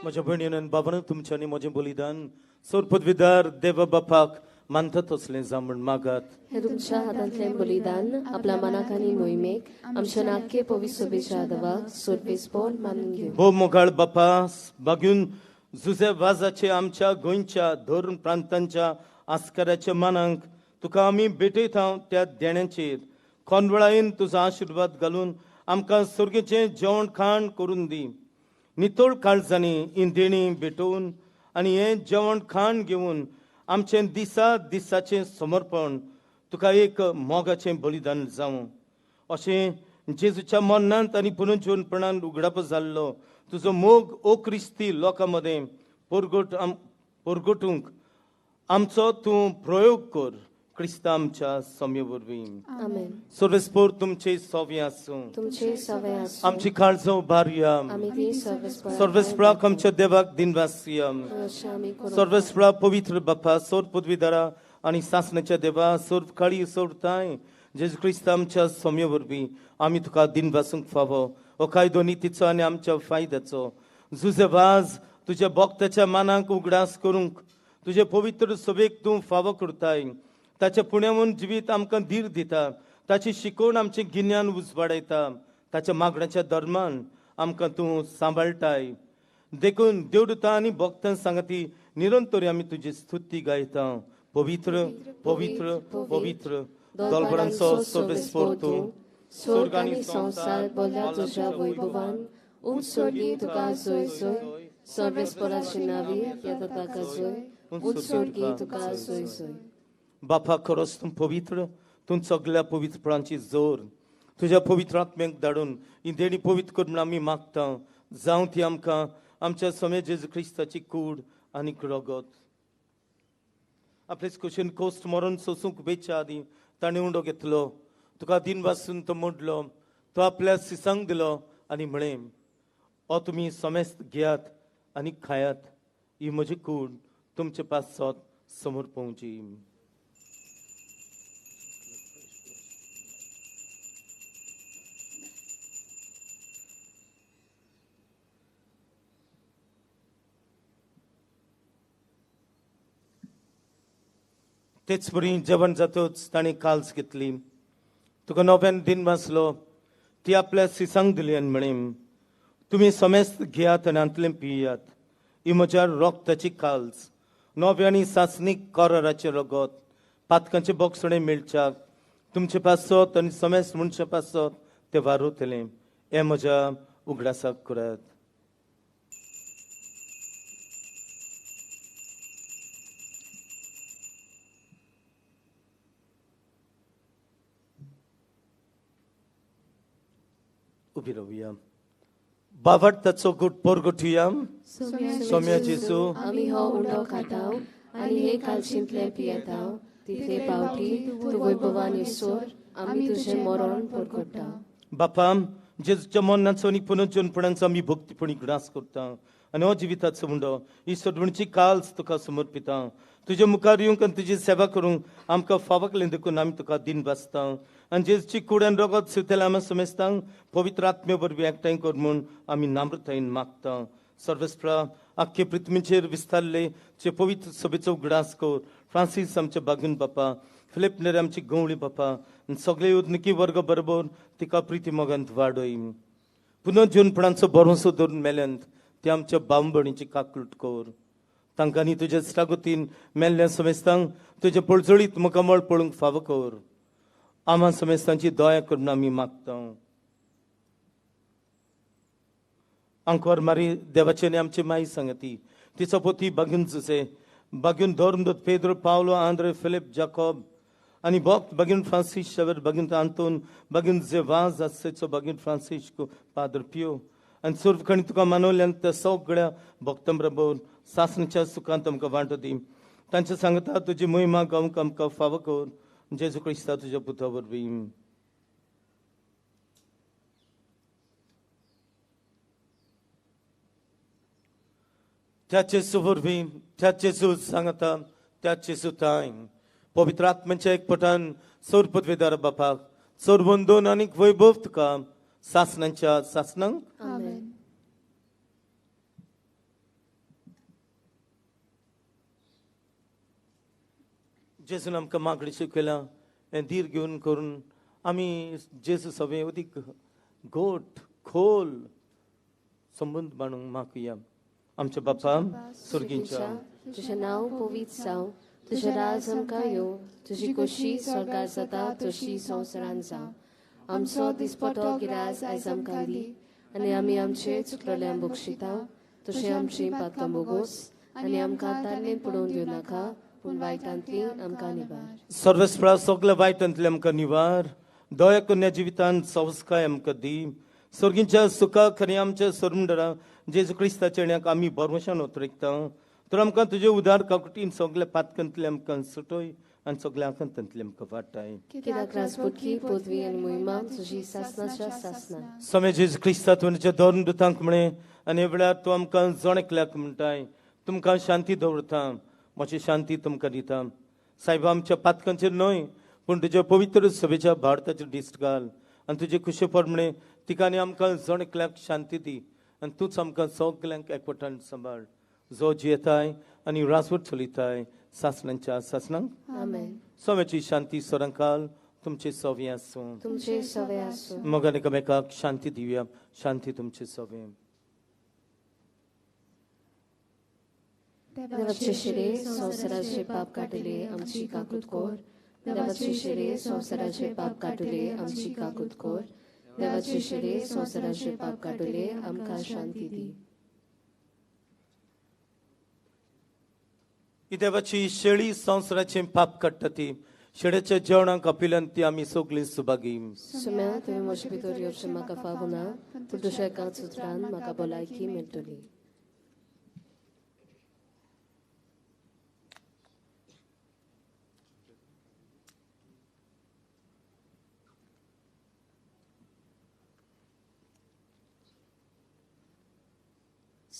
Speaker 3: म्हज्या भयणीन आनी बाबान तुमच्यांनी म्हजें बलिदान सोर पदवीदार देवा बापाक मानता तसलें जावं म्हूण मागात.
Speaker 4: हे तुमच्या हातांतलें बलिदान आपल्या मनाक आनी मोहिमेक आमच्या नाक्य पवित्र सोबेच्या देवाक सोरपेसपण मानून घेवं.
Speaker 3: भोव मोगाळ बापा, बागून जुजे वाजाचे आमच्या गोंयच्या धर्म प्रांतांच्या आस्काराच्या मनांक तुका आमी भेटयता त्या देण्याचेर कोनवळायेन तुजो आशिर्वाद घालून आमकां सर्गेचें जेवण खाण करून दी. नितळ काळजांनी ही देणी भेटोवन आनी हें जेवण खाण घेवन आमचें दिसा दिसाचें समर्पण तुका एक मोगाचें बलिदान जावं अशें जेजूच्या मरणांत आनी पुनर्जीवनपणान उगडाप जाल्लो तुजो मोग ओ क्रिस्ती लोकां मदें परगटूंक आमचो तूं प्रयोग कर. क्रिस्ता आमच्या सोम्या वरवीं.
Speaker 4: आमेन.
Speaker 3: सर्वेस्पोर तुमचे सोवे आसूं.
Speaker 4: तुमचे सोवे आसूं.
Speaker 3: आमची काळजां उबारया. सर्वेस्पराक आमच्या देवाक दिनवासया. सर्वेस्परा पवित्र बापा, सोर पदवीदारा आनी सासणाच्या देवा, सोर काळी सोडताय जेजू क्रिस्त आमच्या सोम्या वरवीं आमी तुका दिनवासूंक फावो. हो कायदो नितीचो आनी आमच्या फायद्याचो जुजे वाज तुज्या भक्ताच्या मानाक उगडास करूंक तुजे पवित्र सभेक तूं फावो करताय. ताच्या पुण्यावून जिवीत आमकां धीर दिता, ताची शिकवण आमचें गिन्यान उजवाडयता, ताच्या मागण्याच्या धर्मान आमकां तूं सांबाळटाय. देखून देवदूता आनी भक्तां सांगाती निरंतर आमी तुजी स्तुती गायता. पवित्र पवित्र पवित्र दलबरांचो सर्वेस्पोर तूं,
Speaker 4: स्वर्ग आनी संवसार भरला तुज्या वैभवान. उंच स्वर्गी तुका जोय जोय, सर्वेस्पराचे नांवी येता ताका जोय, उंच स्वर्गी तुका जोय जोय.
Speaker 3: बापा, खरोच तूं पवित्र, तूं सगल्या पवित्रपणाची जोर. तुज्या पवित्र आत्म्याक धाडून ही देणी पवित्र कर म्हूण आमी मागता. जावं ती आमकां आमच्या सोम्या जेजू क्रिस्ताची कूड आनी रगत. आपलेच कुशीन कोस्ट मरून सोसूंक वेच्या आदीं ताणें उंडो घेतलो, तुका दिन वासून तो मोडलो, तो आपल्या सिसांक दिलो आनी म्हळें, ओ तुमी समेस्त घेयात आनी खायात, ही म्हजी कूड तुमचे पासत समोर पोवची. तेच परी जेवण जातच ताणें काल्स घेतली, तुका नव्यान दिन वाचलो, ती आपल्या सिसांक दिली आनी म्हळें, तुमी समेस्त घेयात आनी हांतलें पियात, ही म्हज्या रोगताची काल्स, नव्या आनी सासणीक कराराचें रगत, पातकांचें बोगसणें मेळच्याक तुमचे पासत आनी समेस्त मनशां पासत तें वारवतलें, हें म्हज्या उगडासाक करात. उबी रावया. बावडताचो गुट पोरगोठुया. सोम्या जेजू,
Speaker 4: आमी हो उंडो खाताव आनी हे कालशींतले पियेताव, तितले पावटी तूं वैभवान ईश्वर आमी तुजें मरण परगट्टा.
Speaker 3: बापा, जेजूच्या मरणाचो आनी पुनर्जनपणाचो आमी भक्तीपणी ग्रास करता आनी हो जिविताचो उंडो ही सदवणची काल्स तुका समर्पिता. तुजे मुखार येवंक आनी तुजी सेवा करूंक आमकां फावकलें देखून आमी तुका दिन भासता आनी जेजूची कूड आनी रगत शिवतल्या आमी समेस्तांक पवित्र आत्मे वरवीं एकठांय कर म्हूण आमी नम्रतायेन मागता. सर्वेस्परा, आख्खे पृथ्वीचेर विस्तारले जे पवित्र सभेचो उगडास कर. फ्रांसीस आमचे बागून बापा, फिलिप नेर आमची गवळी बापा आनी सगळे उदनिकी वर्ग बरोबर तिका प्रिती मोगांत वाडय. पुनर्जीवनपणाचो भरवंसो धरून मेल्यांत ते आमच्या बावबणीची काकलूट कर. तांकांनी तुज्या स्टागोतीन मेल्ल्या समेस्तांक तुजे पळजळीत मुखामळ पळोवंक फावो कर. आमा समेस्तांची दया करून आमी मागता. आंकवार मारी देवाचे आनी आमची माई सांगती, तिचो पोती बागून जुसे, बागून धर्मदूत पेद्रो, पावलो, आंद्रे, फिलिप, जाकोब आनी भक्त बागून फ्रांसीस शेवर, बागून आंतोन, बागून जे वाज आसचो, बागून फ्रांसिस्को पाद्र पियो आनी सर्वखणी तुका मानवल्यान त्या सगळ्या भक्तां बरोबर सासणीच्या सुखांत आमकां वांटो दी. तांचे सांगता तुजी महिमा गावंक आमकां फावो कर. जेजू क्रिस्ता तुज्या पुता वरवीं. त्या जेजू वरवीं, त्या जेजू सांगता, त्या जेजू ताय पवित्र आत्म्याच्या एकपटान सौर पदवेदार बापाक सौर वंदोन आनी वैभव तुका सासणांच्या सासणांक.
Speaker 9: आमेन.
Speaker 3: जेजून आमकां मागणी शिकयला हें धीर घेवन करून आमी जेजू सगळें अदीक घोट खोल संबंद बांदूंक मागुया. आमच्या बापा स्वर्गींच्या,
Speaker 4: तुजें नांव पवित्र जावं, तुजें राज आमकां येवं, तुजी खोशी स्वर्गार जाता तशी संवसारांत जावं. आमचो दिसपटो गिरास आयज आमकां दी आनी आमी आमचे चुकलेल्यांक बक्षिता तशें आमची पातकां बोगोस आनी आमकां तारणेंत पडोवन दिवं नाका, पूण वायटांतली आमकां निवार.
Speaker 3: सर्वस्प्रा सगळ्या वायटांतली आमकां निवार. दया कन्या जिवितांत संस्काय आमकां दी. स्वर्गींच्या सुखाक आनी आमच्या सरमुंडरा जेजू क्रिस्ताच्या येण्याक आमी भरवशान उतरयता. तर आमकां तुजे उदार काकुटीन सगळ्या पातकांतले आमकां सुटय आनी सगळ्या आकांतांतले आमकां वाटाय.
Speaker 4: कित्याक राजपोटकी पदवी आनी महिमा तुजी सासणाच्या सासणां.
Speaker 3: स्वामी जेजू क्रिस्ता तुवें धर्म दुतांक म्हळें आनी वेळार तूं आमकां जण एकल्याक म्हणटाय, तुमकां शांती दवरता, म्हजी शांती तुमकां दिता. सायबा, आमच्या पातकांचेर न्हय पूण तुज्या पवित्र सभेच्या भारताचेर दिश्ट घाल आनी तुजे खुशे प्रमाणे तिका आनी आमकां जण एकल्याक शांती दी आनी तूंच आमकां सगल्यांक एकवटान सांबाळ, जो जियेताय आनी रासवट चलयताय सासणांच्या सासणांक.
Speaker 4: आमेन.
Speaker 3: स्वाम्याची शांती सदांकाल तुमचे सवे आसूं.
Speaker 4: तुमचे सवे आसूं.
Speaker 3: मोगान एकामेकाक शांती दिवया. शांती तुमचे सवे.
Speaker 4: देवाचे शिरे संवसाराचे पाप काडले आमची काकूत कोर. देवाचे शिरे संवसाराचे पाप काडले आमची काकूत कोर. देवाचे शिरे संवसाराचे पाप काडले आमकां शांती दी.
Speaker 3: ही देवाची शेळी संवसाराचे पाप काडटा ती शेळेच्या जेवणाक अपिल्यान ती आमी सगळीं सुभागी.
Speaker 4: सुम्या, तुवें म्हजे भितर येवचें म्हाका फावना, पूण तुज्या एकाच उतरान म्हाका भलायकी मेळटली.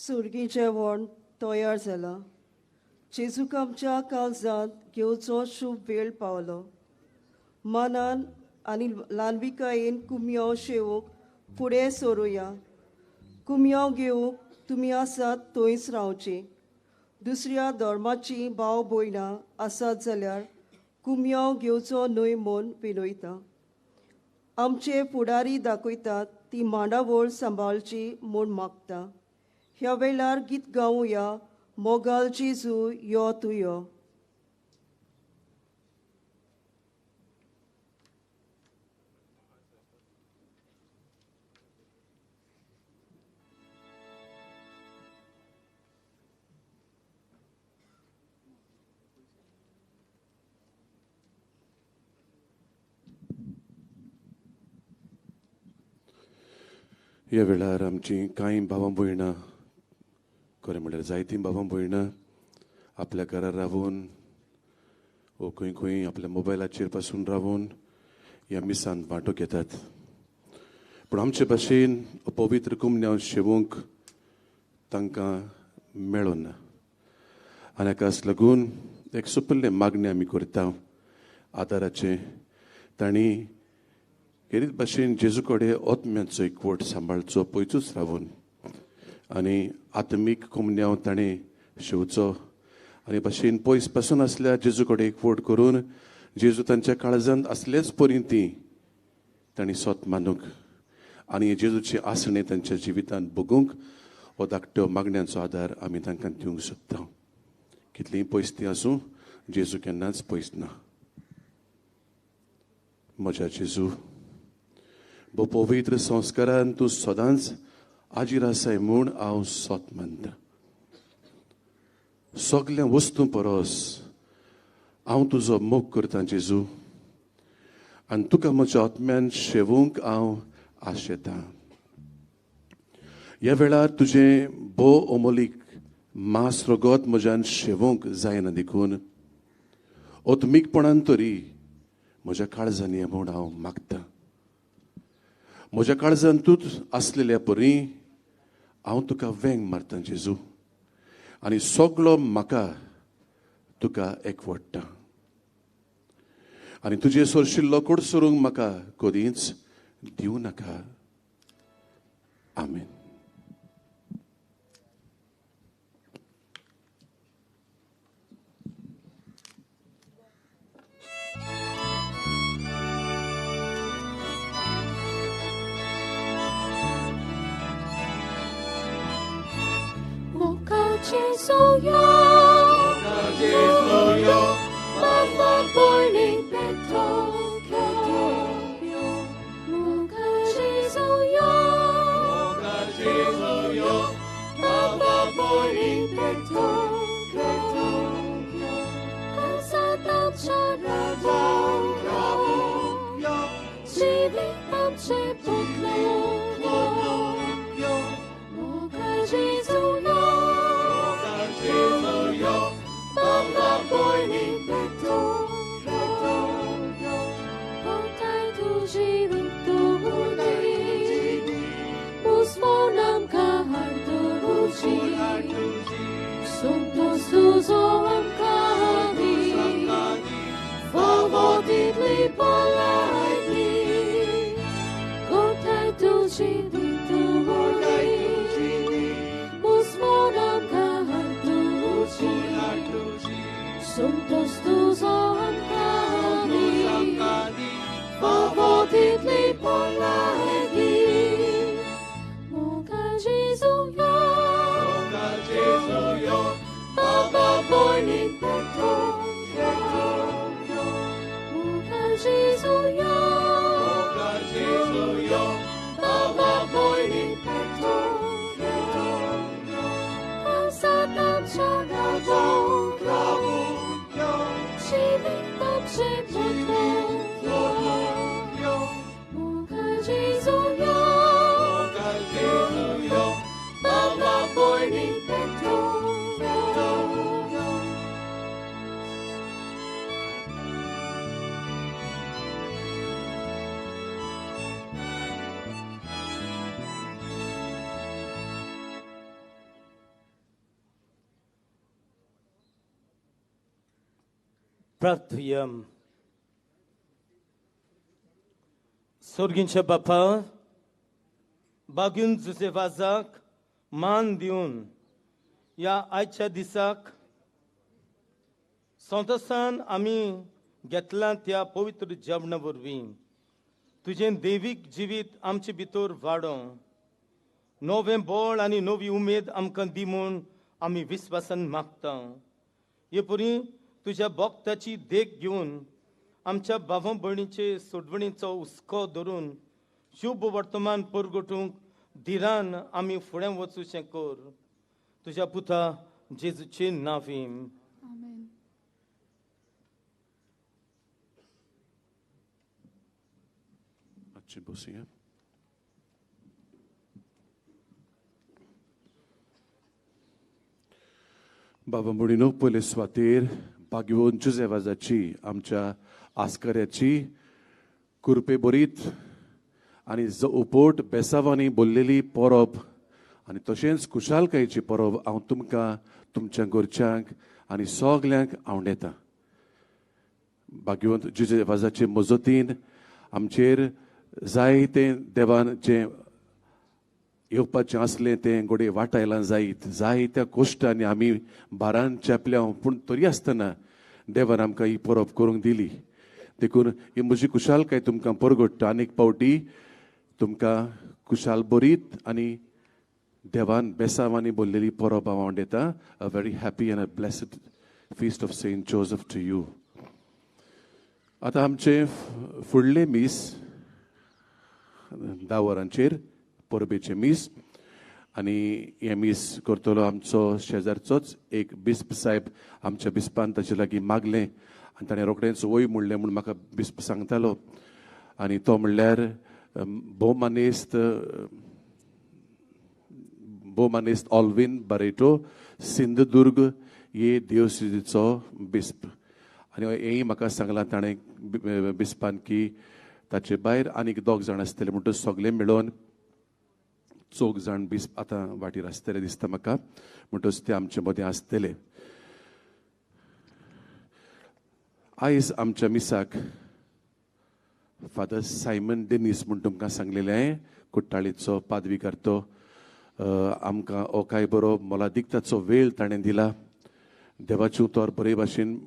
Speaker 2: सुर्गी जेवण तयार जाला. जेजूक आमच्या काळजांत घेवचो शुभ वेळ पावलो. मनान आनी ल्हानविकायेन कुमयो शेवूंक फुडें सरुया. कुमयो घेवंक तुमी आसात थंयच रावची. दुसऱ्या धर्माची भाव भयणां आसात जाल्यार कुमयो घेवचो न्हय म्हूण विनयता. आमचे फुडारी दाखयतात ती मांडावळ सांबाळची म्हूण मागता. ह्या वेळार गीत गावया मोगाल जेजू यो तूं यो.
Speaker 1: ह्या वेळार आमची कांय भावां भयणां, खरें म्हणल्यार जायतीं भावां भयणां आपल्या घरा रावून वो खंय खंय आपल्या मोबायलाचेर पासून रावून ह्या मिसांत वांटो घेतात. पूण आमचे भाशेन पवित्र कुमन्यांव शेवूंक तांकां मेळना आनी हाकाच लागून एक सुपुल्लें मागणें आमी करता आदाराचें. तांणी खेरीत भाशेन जेजू कडेन आत्म्याचो एकवट सांबाळचो पयसूच रावून आनी आत्मीक कुमन्यांव ताणें शेवचो आनी भाशेन पयस पासून आसल्यार जेजू कडेन एकवट करून जेजू तांच्या काळजांत आसलेच परी ती तांणी सोत मानूंक आनी जेजूची आसणें तांच्या जिवितांत भोगूंक हो धाकट्यो मागण्यांचो आदार आमी तांकां दिवंक सोदता. कितलींय पयस ती आसूं, जेजू केन्नाच पयस ना. म्हज्या जेजू, भो पवित्र संस्कारान तूं सदांच आजीर आसाय म्हूण हांव सोत मानता. सगल्या वस्तूं परस हांव तुजो मोग करतां जेजू आनी तुका म्हज्या आत्म्यान शेवूंक हांव आशेतां. ह्या वेळार तुजें भोव अमोलीक मांस रगत म्हज्यान शेवूंक जायना देखून आत्मीकपणान तरी म्हज्या काळजान हें म्हूण हांव मागतां. म्हज्या काळजान तूंच आसलेल्या परी हांव तुका वेंग मारतां जेजू आनी सगलो म्हाका तुका एकवडटा आनी तुजे सरशिल्लो कोडसरूंक म्हाका कदींच दिवं नाका. आमेन.
Speaker 4: Jesu yo, Mama born in Petokyo. Moka Jesu yo, Mama born in Petokyo. Kansa tam chara Jivi tam che potlo. Moka Jesu yo, Mama born in Petokyo. Kotai tuji tuji, Musmonam kahar tuji, Sunto suzo am kahadi, Favoditli polagi. Kotai tuji tuji, Musmonam kahar tuji, Suntos tuzo am kahadi, Favoditli polagi. Moka Jesu yo, Baba born in Petokyo. Moka Jesu yo, Baba born in Petokyo. Kansa tam chara Jivi tam che potlo. Moka Jesu yo, Baba born in Petokyo.
Speaker 3: प्रार्थुया. सोर्गींच्या बापा, बागून जुसेफाजाक मान दिवन ह्या आयच्या दिसाक संतोसान आमी घेतलां त्या पवित्र जेवणा वरवीं तुजें देवीक जिवीत आमचे भितर वाडोवं, नवें बळ आनी नवी उमेद आमकां दी म्हूण आमी विस्वासान मागता. हे परी तुज्या भक्ताची देख घेवन आमच्या भाव भयणीचे सोडवणीचो हुस्को धरून शुभ वर्तमान परगटूंक धिरान आमी फुडें वचूचें कर. तुज्या पुता जेजूचे नांवी.
Speaker 1: बसया. बाबा मुडीनो पयले सुवातेर भाग्यवंत जुझेवाजाची आमच्या आस्कऱ्याची कुरपे बरीत आनी उपट बेसावांनी बोल्लेली परब आनी तशेंच खुशालकायेची परब हांव तुमकां तुमच्या घरच्यांक आनी सगल्यांक आवडेता. भाग्यवंत जुझेवाजाचे मजतीन आमचेर जायतें देवान जें येवपाचें आसलें तें घोडये वाटायलां जायत, जायत्या कश्टांनी आमी भारान चेपल्या, पूण तरी आसतना देवान आमकां ही परब करूंक दिली. देखून ही म्हजी खुशालकाय तुमकां परगट्टा. आनीक फावटी तुमकां खुशाल बरीत आनी देवान बेसावांनी बोल्लेली परब हांव आवडेता. A very happy and a blessed feast of Saint Joseph to you. आतां आमचें फुडलें मीस 10 वरांचेर परबेचें मीस आनी हें मीस करतलो आमचो शेजारचोच एक बिस्प साहेब. आमच्या बिस्पान ताचे लागीं मागलें आनी ताणें रोखडेंच वय म्हणलें म्हूण म्हाका बिस्प सांगतालो. आनी तो म्हणल्यार भोवमानेस्त ऑल्विन बारेटो, सिंधुदुर्ग हे देवसिजीचो बिस्प. आनी हेंय म्हाका सांगलां ताणें बिस्पान की ताचे भायर आनीक 2 जाण आसतले, म्हणटच सगळे मेळोवन 4 जाण बिस्प आतां वाटेर आसतले दिसता म्हाका, म्हणटच ते आमचे मदें आसतले. आयज आमच्या मिसाक फादर सायमन डेनीस म्हूण तुमकां सांगलेलें, कुट्टाळीचो पादवी करतो. आमकां हो काय बरो मोलादीक ताचो वेळ ताणें दिला. देवाचें उतर बरे भाशेन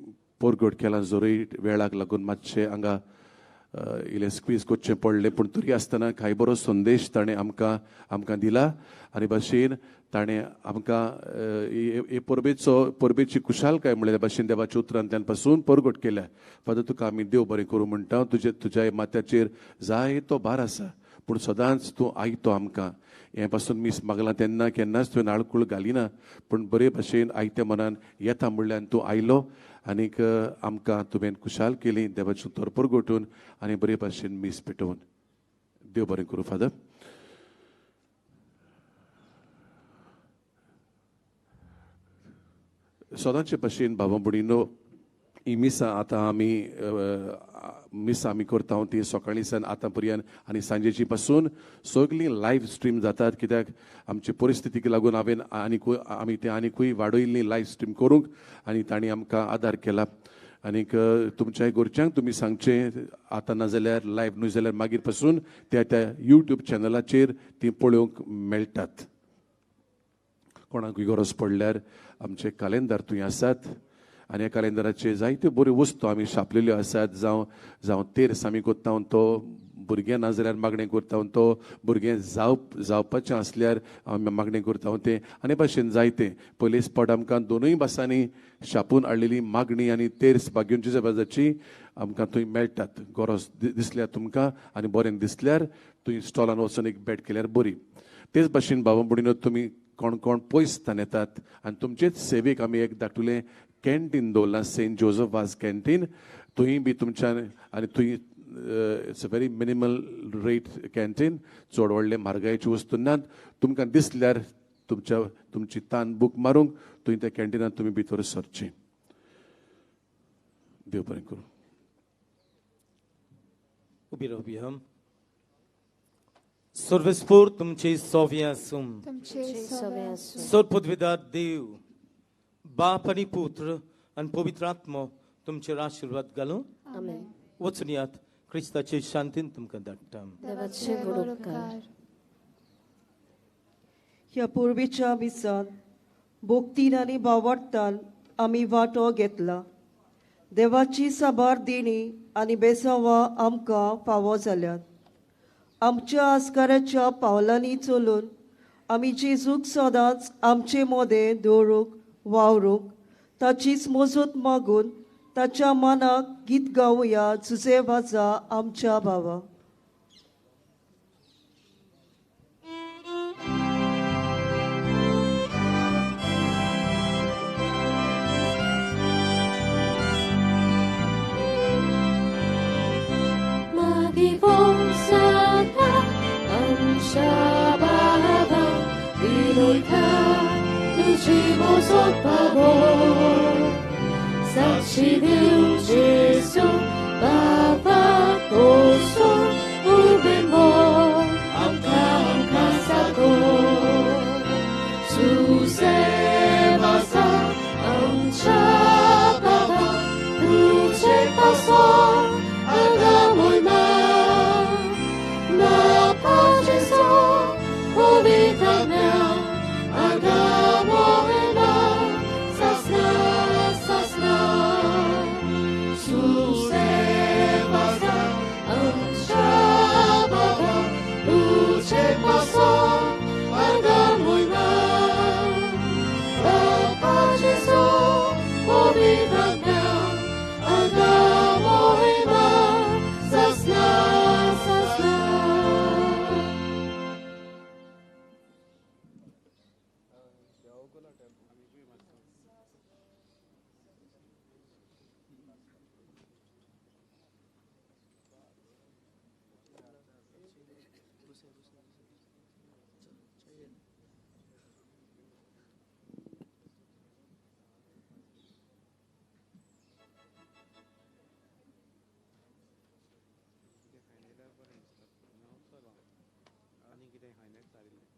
Speaker 1: परगट केलां, जरूय वेळाक लागून मातशें हांगा इल्लें स्क्वीज करचें पडलें, पूण तरी आसतना कांय बरो संदेश ताणें आमकां आमकां दिला. आनी भाशेन ताणें आमकां हे परबेची खुशालकाय म्हणल्यार भाशेन देवाच्या उतरांतल्यान पासून परगट केल्या. फादर तुका आमी देव बरें करूं म्हणटा. तुज्या माथ्याचेर जाय तो भार आसा, पूण सदांच तूं आयतो आमकां. हें पासून मीस मागलां तेन्ना केन्नाच तुवें आळकूळ घालिना, पूण बरे भाशेन आयत्या मनान येता म्हणल्यान तूं आयलो आनीक आमकां तुवें खुशाल केली देवाचें उतर परगटून आनी बरे भाशेन मीस पेटोवन. देव बरें करूं फादर. सदांचे भाशेन भावा भयणींनो, ही मिसां आतां आमी मिसां आमी करता ती सकाळीं सावन आतां पर्यंत आनी सांजेची पासून सगळीं लायव्ह स्ट्रीम जातात. कित्याक आमचे परिस्थितीक लागून हांवें आनिकूय आमी तें आनिकूय वाडयल्ली लायव्ह स्ट्रीम करूंक आनी तांणी आमकां आदार केला. आनीक तुमच्या घरच्यांक तुमी सांगचें आतां ना जाल्यार लायव्ह न्हय जाल्यार मागीर पासून त्या त्या यूट्यूब चॅनलाचेर तीं पळोवंक मेळटात. कोणाकूय गरज पडल्यार आमचे कालेंदार थंय आसात आनी ह्या कालेंदराचेर जायत्यो बऱ्यो वस्तू आमी छापलेल्यो आसात. जावं जावं तेर्स आमी करता तो भुरगें ना जाल्यार मागणें करता तो भुरगें जावपाचें आसल्यार आमी मागणें करता तें आनी भाशेन जायतें. पयले स्पॉट आमकां दोनूय भासांनी छापून हाडलेली मागणी आनी तेर्स भाग्योंची जबाजाची आमकां थंय मेळटात. गरज दिसल्यार तुमकां आनी बरें दिसल्यार थंय स्टॉलान वचून एक भेट केल्यार बरी. तेच भाशेन भावा भयणीनो, तुमी कोण कोण पयसतान येतात आनी तुमचेच सेवेक आमी एक धाकटुलें कॅन्टीन दवरलां, सेंट जोजफ वाज कॅन्टीन. थंय बी तुमच्यान आनी थंय it's a very minimal rate canteen, चड व्हडले म्हारगायेच्यो वस्तू नात. तुमकां दिसल्यार तुमची तान बूक मारूंक थंय त्या कॅन्टिनांत तुमी भितर सरचें. देव बरें करूं.
Speaker 3: उबी रावया. सर्वेस्पोर तुमचे सोवे आसूं. सर्वपदवीदार देव बाप आनी पुत्र आनी पवित्र आत्मो तुमचेर आशिर्वाद घालूं.
Speaker 4: आमेन.
Speaker 3: वचून यात, क्रिस्ताचे शांतीन तुमकां धाडटा.
Speaker 4: देवाचे व्हड उपकार.
Speaker 2: ह्या पुर्वीच्या मिसान भोक्तीन आनी भावार्थान आमी वांटो घेतला. देवाची साबार देणी आनी बेसांवां आमकां फावो जाल्यात. आमच्या आस्काराच्या पावलांनी चलून आमी जेजूक सदांच आमचे मदें दवरूंक वावरूंक ताचीच मजत मागून ताच्या मनाक गीत गावया. जुजे वाजा आमच्या भावा.
Speaker 8: आनी कितें हायलायट सारिल्लें.